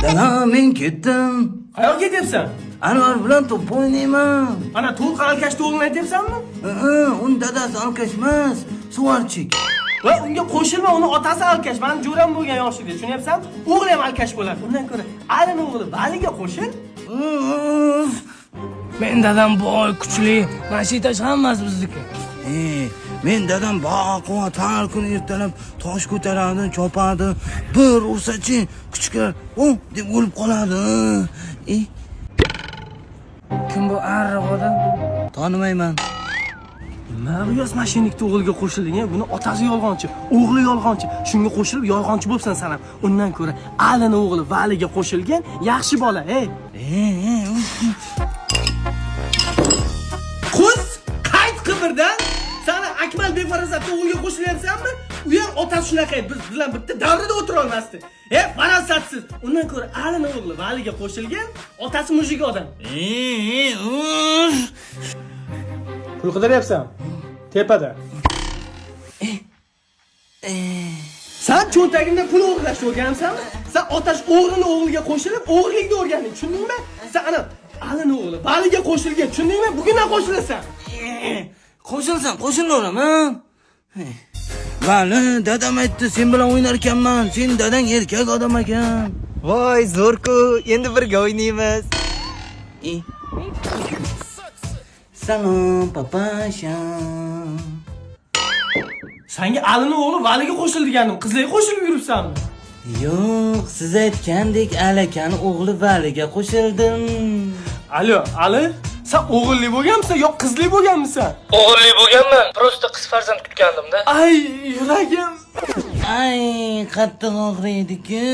Dadam, men ketdim. Qayoqqa ketyapsan? Anvar bilan to'p o'ynayman. Ana to'lqin alkashni o'g'lini aytyapsanmi? Uni dadasi алкаш emas, сварщик. Va unga qo'shilma, uni otasi алкаш. Mani jo'ram bo'lgan yoshida, tushunyapsanmi? O'g'li ham алкаш bo'ladi. Undan ko'ra Alini o'g'li Valiga qo'shil. Uf. Men dadam boy, kuchli. Mana shu etaj hammasi bizniki. E, men dadam baquvvat, har kuni ertalab tosh ko'taradi, chopadi. Bir ursachi, kuchuklar "O" deb o'lib qoladi. E, Kim bu arriq odam? Tanimayman. Nima bu yoz мошенник ni o'g'liga qo'shilding, a? Buni otasi yolg'onchi, o'g'li yolg'onchi. Shunga qo'shilib yolg'onchi bo'libsan san ham. Undan ko'ra Alini o'g'li Valiga qo'shilgan yaxshi bola, ey. E, e, uf. Quz, qayt qibirdan. Sani Akmal befarosatni o'g'liga qo'shilyapsanmi? U ham otasi shunaqa edi. Biz bilan bitta davrada o'tira olmasdi. E, farosatsiz. Undan ko'ra Alini o'g'li Valiga qo'shilgan, otasi мужик odam. E, e, uf. Pul qidiryapsan? Tepada. San cho'ntagimda pul o'g'irlashni o'rganibsanmi? San otash o'g'rini o'g'liga qo'shilib, o'g'irlikni o'rganding, tushundingmi? San ana Alini o'g'li Valiga qo'shilgan, tushundingmi? Bugundan qo'shilasan. E, qo'shilsam qo'shilaveraman. Vali, dadam aytdi, sen bilan o'ynar ekanman. Sen dadang erkak odam ekan. Voy, zo'r-ku, endi birga o'ynaymiz. E. Salom, папаша. Sanga Alini o'g'li Valiga qo'shil degandim. Qizlarga qo'shilib yuribsanmi? Yo'q, siz aytgandek Alakani o'g'li Valiga qo'shildim. Alo, Ali, sen o'g'illi bo'lganmisan yo qizli bo'lganmisan? O'g'illi bo'lganman. Просто qiz farzand kutgandim-da. Ay, yuragim. Ay, qattiq og'riydi-ku.